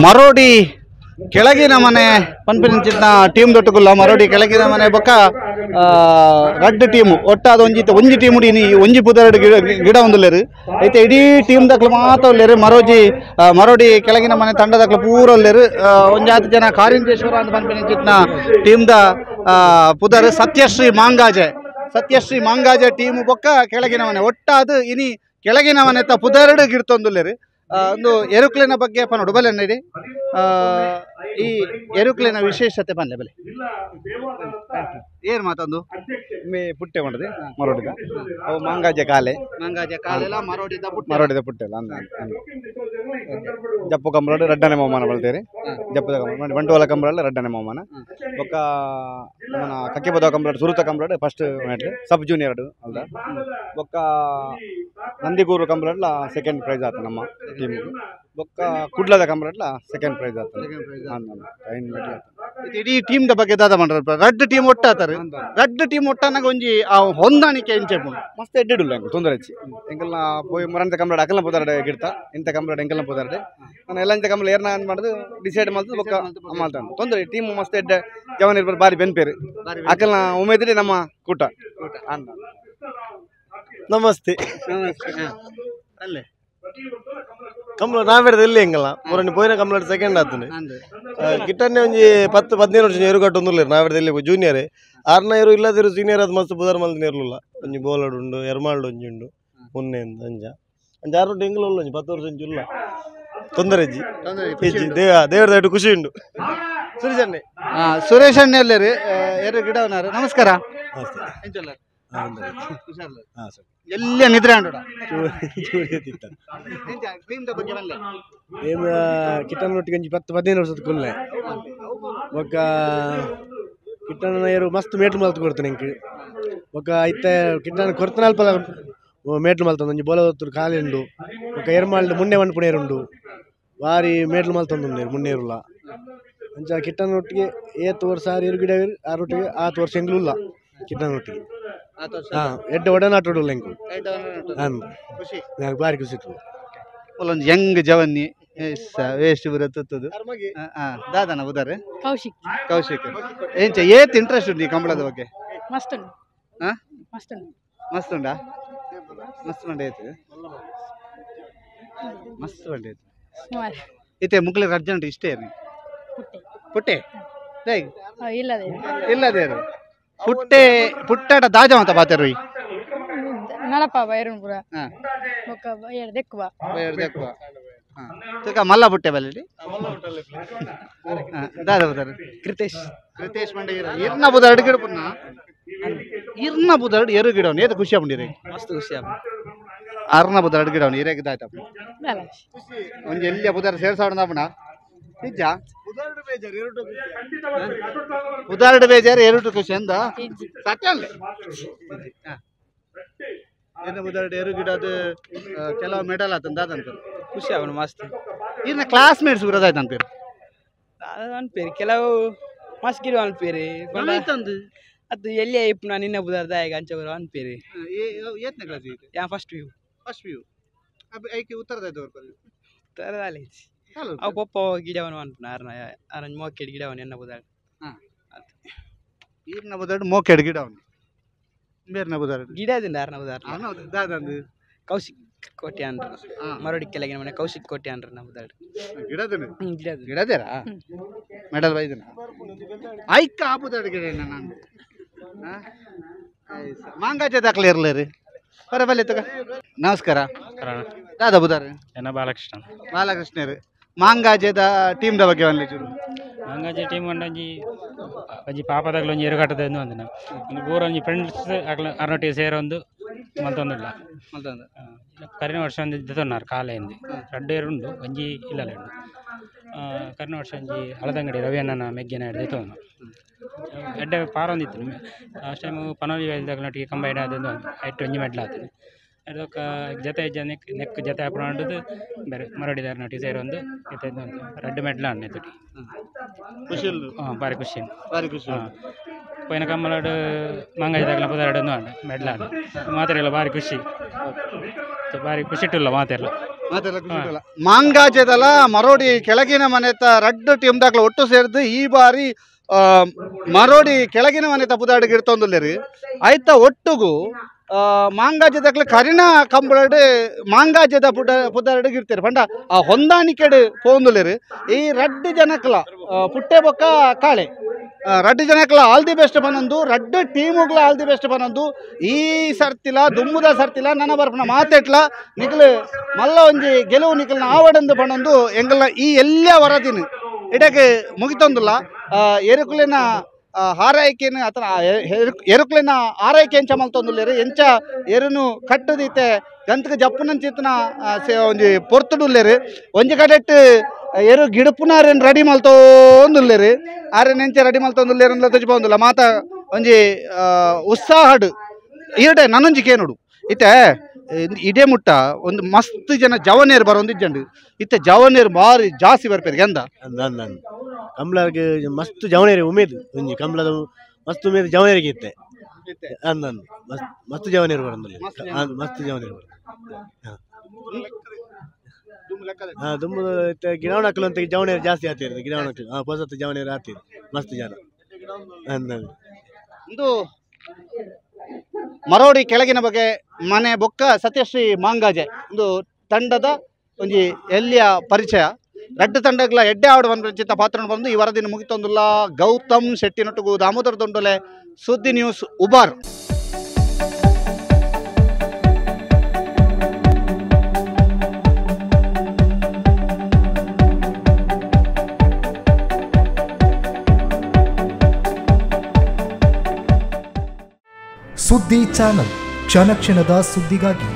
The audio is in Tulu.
ಮರೋಡಿ ಕೆಳಗಿನ ಮನೆ ಪನ್ಪಿನಂಚಿನ ಟೀಮ್ ದೊಟ್ಟುಗುಲ್ಲ ಮರೋಡಿ ಕೆಳಗಿನ ಮನೆ ಬೊಕ್ಕ ರಡ್ಡ್ ಟೀಮ್ ಒಟ್ಟಾದ ಒಂಜಿ ಒಂಜಿ ಟೀಮ್ ಇನಿ ಒಂಜಿ ಪುದರಡು ಗಿಡ ಗಿಡ ಒಂದುಲ್ಲೆರು ಐತೆ ಇಡೀ ಟೀಮ್ ದಕ್ಲು ಮಾತ ಉಲ್ಲೆರು ಮರೋಜಿ ಮರೋಡಿ ಕೆಳಗಿನ ಮನೆ ತಂಡದಕ್ಲು ಪೂರ ಉಲ್ಲೆರು ಒಂಜಾತಿ ಜನ ಕಾರಿಂಜೇಶ್ವರ ಅಂತ ಪನ್ಪಿನಂಚಿನ ಟೀಮ್ದ ಪುದರ್ ಸತ್ಯಶ್ರೀ ಮಾಂಗಾಜೆ ಸತ್ಯಶ್ರೀ ಮಾಂಗಾಜೆ ಟೀಮ್ ಬೊಕ್ಕ ಕೆಳಗಿನ ಮನೆ ಒಟ್ಟಾದ ಇನಿ ಕೆಳಗಿನ ಮನೆ ತ ಪುದರಡು ಗಿಡ್ತೊಂದುಲ್ಲೆರು ಒಂದು ಎರುಕ್ಲೆನ ಬಗ್ಗೆ ಪನೋಡು ಬಲೆ ಇಡಿ ಈ ಎರುಕ್ಲೆನ ವಿಶೇಷತೆ ಬನ್ಲೆ ಬಲೆ ಏರ್ ಮಾತಂದು ಮೇ ಪುಟ್ಟೆ ಮಾಡದೆ ಮರೋಡಿದ ಅವು ಮಾಂಗಾಜೆ ಕಾಲೆ ಮಾಂಗಾಜೆ ಕಾಲೆಲ್ಲ ಮರೋಡಿದ ಪುಟ್ಟೆ ಮರೋಡಿದ ಪುಟ್ಟೆ ಅಲ್ಲ ಅಂದ ಜಪ್ಪು ಕಂಬಳಡು ರಡ್ಡನೆ ಮೌಮಾನ ಬಳ್ತೇರಿ ಜಪ್ಪುದ ಕಂಬಳ ಬಂಟುವಾಲ ಕಂಬಳಲ್ಲ ರಡ್ಡನೆ ಮೌಮಾನ ಬೊಕ್ಕ ನಮ್ಮನ ಕಕ್ಕೆಬದ ಕಂಬಳಡು ಸುರುತ ಕಂಬಳಡು ಫಸ್ಟ್ ಮೆಟ್ಲು ಸಬ್ ಜೂನಿಯರ್ ಅಲ್ದ ಬೊಕ್ಕ ನಂದಿಗೂರು ಕಂಬಳಡ್ಲ ಸೆಕೆಂಡ್ ಪ್ರೈಸ್ ಆತ ನಮ್ಮ ಟೀಮ್ ಬೊಕ್ಕ ಕುಡ್ಲದ ಕಂಬಳಡ್ಲ ಸೆಕೆಂಡ್ ಪ್ರೈಸ್ ಆತ ಇಡೀ ಟೀಮ್ the ಬಗ್ಗೆ ದಾದ ಮಾಡ್ರ ರಡ್ಡ್ ಟೀಮ್ ಒಟ್ಟಾತಾರೆ ರಡ್ಡ್ ಟೀಮ್ ಒಟ್ಟಾನಾಗ ಒಂಜಿ ಆ ಹೊಂದಾಣಿಕೆ ಎಂಚೆ ಮಸ್ತ್ ಎಡ್ಡಿಡುಲ್ಲ ಎಂಕುಲು ತೊಂದರೆ ಹೆಚ್ಚಿ ಎಂಕಲ್ನ ಪೋಯಿ ಮರಂತ ಕಂಬಳಡ್ ಅಕಲ್ನ ಪೋದಾರಡೆ ಗಿಡ್ತ ಇಂಥ ಕಂಬಳಡ್ ಎಂಕಲ್ನ ಪೋದಾರಡೆ ನಾನು ಎಲ್ಲ ಇಂಥ ಕಂಬಳ ಏರ್ನ ಮಾಡುದು ಡಿಸೈಡ್ ಮಾಡ್ದು ಬೊಕ್ಕ ಮಾಡ್ತಾನೆ ತೊಂದರೆ ಟೀಮ್ ಮಸ್ತ್ ಎಡ್ಡೆ ಜವನ್ ಇರ್ಬಾರ್ದು ಬಾರಿ ಬೆನ್ಪೇರು ಅಕಲ್ನ ಉಮೇದಿರಿ ನಮ್ಮ ಕೂಟ. ನಮಸ್ತೆ. ಅಲ್ಲೇ ಕಂಬಳ ನಾವೇಡ್ದ ಇಲ್ಲಿ ಎಂಗಲ್ಲ ಮೊರನಿ ಪೋಯಿನ ಕಂಬಳ ಸೆಕೆಂಡ್ ಆತನೆ ಗಿಟ್ಟನ್ನೇ ಒಂಜಿ 10 15 ವರ್ಷ ಎರು ಕಟ್ಟೊಂದುಲ್ಲೆರ್ ನಾವೇಡ್ದ ಇಲ್ಲಿ ಜೂನಿಯರ್ ಆರ್ನ ಎರು ಇಲ್ಲದಿರು ಸೀನಿಯರ್ ಅದು ಮಸ್ತ್ ಪುದರ್ ಮಲ್ದಿನ ಇರಲಿಲ್ಲ ಒಂಜಿ ಬೋಲಡ್ ಉಂಡು ಎರ್ಮಾಲ್ಡ್ ಒಂಜಿ ಉಂಡು ಮುನ್ನೆ ಅಂಜ ಅಂಜ ಆರು ಎಂಗಲ ಉಲ್ಲ ಒಂಜಿ 10 ವರ್ಷ ಒಂಜಿ ಉಲ್ಲ ತೊಂದರೆ ಇಜ್ಜಿ ಇಜ್ಜಿ ದೇವರ ದಯಟು ಖುಷಿ ಉಂಡು. ಸುರೇಶ್ ಅಣ್ಣೆ ಸುರೇಶ್ ಅಣ್ಣೆ ಅಲ್ಲೇರಿ ಎರು ಗಿಡವನಾರು. ನಮಸ್ಕಾರ. ಎಲ್ಲ ನಿದ್ರೆ ಅಂಡೋಡ ಕಿಟ್ಟನೊಟ್ಟಿಗೆ ಒಂಜಿ 10 15 ವರ್ಷದ ಕೊಲ್ಲೆ ಬೊಕ್ಕ ಕಿಟ್ಟನ ಏರು ಮಸ್ತ್ ಮೇಟ್ಲು ಮಲ್ತು ಕೊಡ್ತಾನೆ ಎಂಕ್ ಬೊಕ್ಕ ಐತೆ ಕಿಟ್ಟನ ಕೊರ್ತನಲ್ಪ ಮೇಟ್ಲು ಮಲ್ತೊಂದು ಒಂಜಿ ಬೋಲದೊತ್ತುರು ಖಾಲಿ ಉಂಡು ಬೊಕ್ಕ ಎರ್ಮಾಲ್ಡ್ ಮುನ್ನೆ ಮನ್ಪುನೇರು ಉಂಡು ಬಾರಿ ಮೇಟ್ಲು ಮಲ್ತೊಂದುಂಡು ಮುನ್ನೇರುಲ್ಲ ಅಂಚ ಕಿಟ್ಟನೊಟ್ಟಿಗೆ ಏತ್ ವರ್ಷ ಆರು ಎರು ಗಿಡ ಆರೊಟ್ಟಿಗೆ ಆತು ವರ್ಷ ಎಂಗ್ಲುಲ್ಲ ಕಿಟ್ಟನೊಟ್ಟಿಗೆ ಎಡ್ಡೆ ಒಡನಾಟೋಡುಲ್ಲ ಎಂಕುಲು ಬಾರಿ ಖುಷಿ. ಒಂಜಿ ಯಂಗ್ ಜವನ್ನಿ ವೇಸ್ಟ್ ಬರುತ್ತದು ದಾದನ ಉದಾರೆ ಕೌಶಿಕ್. ಕೌಶಿಕ್ ಎಂಚ ಏತ್ ಇಂಟ್ರೆಸ್ಟ್ ಉಂಟು ಈ ಕಂಬಳದ ಬಗ್ಗೆ? ಮಸ್ತ್ ಉಂಟು. ಮಸ್ತ್ ಉಂಟು. ಮಸ್ತ್ ಉಂಟಾ? ಮಸ್ತ್ ಉಂಟು ಏತ್ ಮಸ್ತ್ ಉಂಟು ಏತ್ ಇತ್ತೆ ಮುಗ್ಲೆ ಅರ್ಜೆಂಟ್ ಇಷ್ಟೇ ಪುಟ್ಟೆ ಇಲ್ಲದೇ ಇಲ್ಲದೇ ಪುಟ್ಟೆ ಪುಟ್ಟಾಟ ದಾಜ ಅಂತ ಪಾತೆರು ನಡಪ ಬೈರುನ್ ಪುರ ಬೊಕ್ಕ ಬೈಯರ್ ದೆಕ್ಕುವ ಬೈಯರ್ ದೆಕ್ಕುವ ತುಕ ಮಲ್ಲ ಪುಟ್ಟೆ ಬಲ್ಲಿ ದಾದ ಬುದಾರ ಕೃತೇಶ್. ಕೃತೇಶ್ ಮಂಡಗಿರ ಇರ್ನ ಬುದಾರ ಗಿಡ ಪುನ್ನ ಇರ್ನ ಬುದಾರ ಎರು ಗಿಡವನು ಏತ ಖುಷಿ ಆಪುಂಡಿರೆ ಮಸ್ತ್ ಖುಷಿ ಆಪುಂಡು. ಅರ್ನ ಬುದಾರ ಗಿಡವನು ಇರೆಗ್ ದಾಯ್ತ ಒಂಜಿ ಎಲ್ಲಿಯ ಬುದಾರ ಸೇರ್ಸಾವಣ ಆಪುಂಡ ನಿಜ ಉದಾಹರಣೆ ಬೇಜಾರು ಎರಡು ಖುಷಿ ಅಂದ ಸತ್ಯ ಅಲ್ಲ ಏನು ಉದಾಹರಣೆ ಎರಡು ಗಿಡ ಅದು ಕೆಲವು ಮೆಡಲ್ ಆತಂದ ಅದಂತ ಖುಷಿ ಅವನು ಮಸ್ತ್. ಇನ್ನ ಕ್ಲಾಸ್ ಮೇಟ್ಸ್ ಬರೋದಾಯ್ತು ಅನ್ಪೇರು ಅನ್ಪೇರು ಕೆಲವು ಮಸ್ತ್ ಗಿಡ ಅನ್ಪೇರಿ ಅದು ಎಲ್ಲಿ ಇಪ್ಪು ನಾನು ನಿನ್ನ ಬುದಾರ್ದ ಈಗ ಅಂಚ ಬರೋ ಅನ್ಪೇರಿ. ಏತ್ನೇ ಕ್ಲಾಸ್ ಇದು? ಯಾ ಫಸ್ಟ್ ವ್ಯೂ. ಫಸ್ಟ್ ವ್ಯೂ ಐಕೆ ಉತ್ತರದಾಯ್ತು ಉತ್ತರದಾಲೆ ಅವು ಪೊಪ್ಪ ಗಿಡವನು ಅನ್ಪುನ ಅರ್ನ ಅರನ್ ಮೋಕೆಡ್ ಗಿಡವನು ಎನ್ನ ಬುದಾರ್ ಈರ್ನ ಬುದಾರ್ಡು ಮೋಕೆಡ್ ಗಿಡವನು ಬೇರ್ನ ಬುದಾರ್ಡು ಗಿಡದಿಂದ ಅರ್ನ ಬುದಾರ್ ದಾದಂದು ಕೌಶಿಕ್ ಕೋಟೆ ಅನ್ರ ಮರೋಡಿ ಕೆಳಗಿನ ಮನೆ ಕೌಶಿಕ್ ಕೋಟೆ ಅನ್ರ ನಮ್ಮ ಬುದಾರ್ಡು ಗಿಡದನ ಗಿಡ ಗಿಡದೇರಾ ಮೆಡಲ್ ಬೈದನ ಐಕ್ಕ ಆ ಬುದಾರ್ಡು ಗಿಡ ನಾನು ಮಾಂಗಾಜೆ ದಾಖಲೆ ಇರಲಿ ರೀ ಬರ ಬಲ್ಲೆ ತಗ. ನಮಸ್ಕಾರ. ದಾದ ಬುದಾರ್ ಎನ್ನ ಬಾಲಕೃಷ್ಣ. ಬಾಲಕೃಷ್ಣರು ಮಾಂಗಾಜೆದ ಟೀಮ್ the ಬಗ್ಗೆ ಒಂದ್ಲೆ ಚೂರು. ಮಾಂಗಾಜೆ ಟೀಮ್ ಒಂಜಿ ಒಂಜಿ ಪಾಪದಾಗಲ ಒಂಜಿ ಎರುಗಟ್ಟದ ಒಂದಿನ ಒಂದು ಪೂರ ಒಂಜಿ ಫ್ರೆಂಡ್ಸ್ ಅಕ್ಲ ಅರ್ನೊಟ್ಟಿಗೆ ಸೇರೊಂದು ಮಲ್ತೊಂದುಲ್ಲ ಮಲ್ತೊಂದು ಕರಿನ ವರ್ಷ ಒಂದು ದೆತೊನ್ನಾರು ಕಾಲೆಂದು ರಡ್ಡ್ ಏರು ಉಂಡು ಒಂಜಿ ಇಲ್ಲಲೆ ಉಂಡು ಕರಿನ ವರ್ಷ ಒಂಜಿ ಹಳದಂಗಡಿ ರವಿ ಅಣ್ಣನ ಮೆಗ್ಗೆನ ದೆತೊಂದು ಎಡ್ಡೆ ಪಾರೊಂದಿತ್ತು ಲಾಸ್ಟ್ ಟೈಮು ಪನೋಲಿ ವೆಲ್ದಾಗಲೊಟ್ಟಿಗೆ ಕಂಬೈನ್ ಆದ ಐಟ್ ಒಂಜಿ ಮೆಡ್ಲ್ ಆತುಂಡು ಅದಕ್ಕೆ ಜತೆ ನೆಕ್ ನೆಕ್ ಜತೆ ಆಪುಂಡು ಬೇರೆ ಮರಡಿದಾರ್ನೊಟ್ಟಿಗೆ ಸೇರೊಂದು ಇತ್ತೆ ರಡ್ಡ್ ಮೆಡ್ಲ್ ಆಂಡ್ ನೆತ್ತೊಟ್ಟಿಗೆ ಖುಷಿ ಹಾಂ ಭಾರಿ ಖುಷಿ ಭಾರಿ ಖುಷಿ. ಹಾಂ ಪೋಯಿನ ಕಂಬಳಡ್ ಮಂಗಾಜದಾಗಲ ಪುದರಡು ಅಂಡ್ ಮೆಡ್ಲಾಂಡ್ ಮಾತೆರೆಲ್ಲ ಬಾರಿ ಖುಷಿ ಬಾರಿ ಖುಷಿಟ್ಟುಲ್ಲ ಮಾತೆಲ್ಲ ಮಾಂಗಾಜೆದಲ ಮರೋಡಿ ಕೆಳಗಿನ ಮನೆತ ರಡ್ಡು ಟೀಮ್ ದಾಖಲ ಒಟ್ಟು ಸೇರಿದು ಈ ಬಾರಿ ಮರೋಡಿ ಕೆಳಗಿನ ಮನೆ ತಪ್ಪುದಾಡಿಗೆ ಇರ್ತೊಂದುಲ್ಲೇರಿ ಆಯ್ತ ಒಟ್ಟುಗು ಮಾಂಗಾಜೆದಕ್ಲೆ ಕರಿನ ಕಂಬಳಡ್ ಮಾಂಗಾಜೆದ ಪುಡ ಪುದಾರ್ಡಿಗೆ ಇರ್ತಾರೆ ಪಂಡ ಆ ಹೊಂದಾಣಿಕೆಡ್ ಪೋಂದುಲ್ಲೇರಿ ಈ ರಡ್ಡು ಜನಕ್ಲ ಪುಟ್ಟೆ ಬೊಕ್ಕ ಕಾಳೆ ರಡ್ಡು ಜನಕ್ಲ ಆಲ್ the best ಬನ್ನೊಂದು ರಡ್ಡು ಟೀಮುಗ್ಲ all the best ಬನ್ನೊಂದು ಈ ಸರ್ತಿಲ ದುಮ್ಮುದ ಸರ್ತಿಲ ನನ್ನ ಬರ್ಪನ ಮಾತೆಟ್ಲ ನಿಕ್ಲು ಮಲ್ಲ ಒಂಜಿ ಗೆಲುವು ನಿಕ್ಲನ ಆವಡಂದು ಬನ್ನೊಂದು ಎಂಗಲ್ನ ಈ ಎಲ್ಲ ವರದಿನ ಇಡಕ್ಕೆ ಮುಗಿತೊಂದುಲ್ಲ ಎರುಕುಲಿನ ಹಾರೈಕೆನ ಅಥವಾ ಎರುಕುಲಿನ ಆರೈಕೆ ಎಂಚ ಮಲ್ತೊಂದುಲ್ಲೇರು ಎಂಚ ಎರುನು ಕಟ್ಟದೀತೆ ಗಂತಕ್ಕೆ ಜಪ್ಪುನಂಚಿತ್ತನ ಒಂಜಿ ಪೊರ್ತುಡುಲ್ಲೇರು ಒಂಜಿ ಕಡೆಟ್ ಎರು ಗಿಡಪುನಾರೇನು ರೆಡಿ ಮಲ್ತೊಂದುಲ್ಲೇರು ಆರೇನು ಎಂಚ ರೆಡಿ ಮಲ್ತೊಂದುಲ್ಲೇರು ಅಂದ್ಲ ತೋಜಿಪೊಂದುಲ್ಲ ಮಾತ ಒಂಜಿ ಉತ್ಸಾಹಡು ಈಡೆ ನನ್ನೊಂಜಿ ಕೇನುಡು ಇತ್ತೆ ಇಡೇ ಮುಟ್ಟ ಒಂದು ಮಸ್ತ್ ಜನ ಜವನೇರು ಬರೋಂದಿಜ್ಜಂಡು ಇತ್ತೆ ಜವನೇರು ಭಾರಿ ಜಾಸ್ತಿ ಬರ್ಪೇರು ಎಂದ ಕಂಬ್ಳಗೆ ಮಸ್ತ್ ಜವನೇರಿ ಉಮೇದ್ ಒಂಜಿ ಕಂಬ್ಳದ ಮಸ್ತ್ ಉಮೇದ್ ಜವನೇರಿಗೆ ಇತ್ತೆ ಅಂದ ಮಸ್ತ್ ಮಸ್ತ್ ಜವನೇರು ಬರೋದಿಲ್ಲ ಮಸ್ತ್ ಜವನೇರು ಬರೋದು ಹಾಂ ದುಂಬು ಇತ್ತೆ ಗಿಡವಣಕ್ಲು ಅಂತ ಜವನೇರು ಜಾಸ್ತಿ ಆತಿರೋದು ಗಿಡವಣಕ್ಲು ಹಾಂ ಹೊಸತ್ತು ಜವನೇರು ಆತಿರು ಮಸ್ತ್ ಜನ ಅಂದ ಒಂದು ಮರೋಡಿ ಕೆಳಗಿನ ಬಗ್ಗೆ ಮನೆ ಬೊಕ್ಕ ಸತ್ಯಶ್ರೀ ಮಾಂಗಾಜೆ ಒಂದು ತಂಡದ ಒಂಜಿ ಎಲ್ಲಿಯ ಪರಿಚಯ ರಡ್ಡು ತಂಡಗಳ ಎಡ್ಡೆ ಆಡು ಬಂದ ಪಾತ್ರ ಬಂದು ಈ ವರದಿನ ಮುಗಿತೊಂದುಲ್ಲ. ಗೌತಮ್ ಶೆಟ್ಟಿನೊಟ್ಟಿಗೂ ದಾಮೋದರ ದೊಂಡೋಲೆ, ಸುದ್ದಿ ನ್ಯೂಸ್, ಉಬಾರ್. ಸುದ್ದಿ ಚಾನಲ್ ಕ್ಷಣ ಕ್ಷಣದ ಸುದ್ದಿಗಾಗಿ.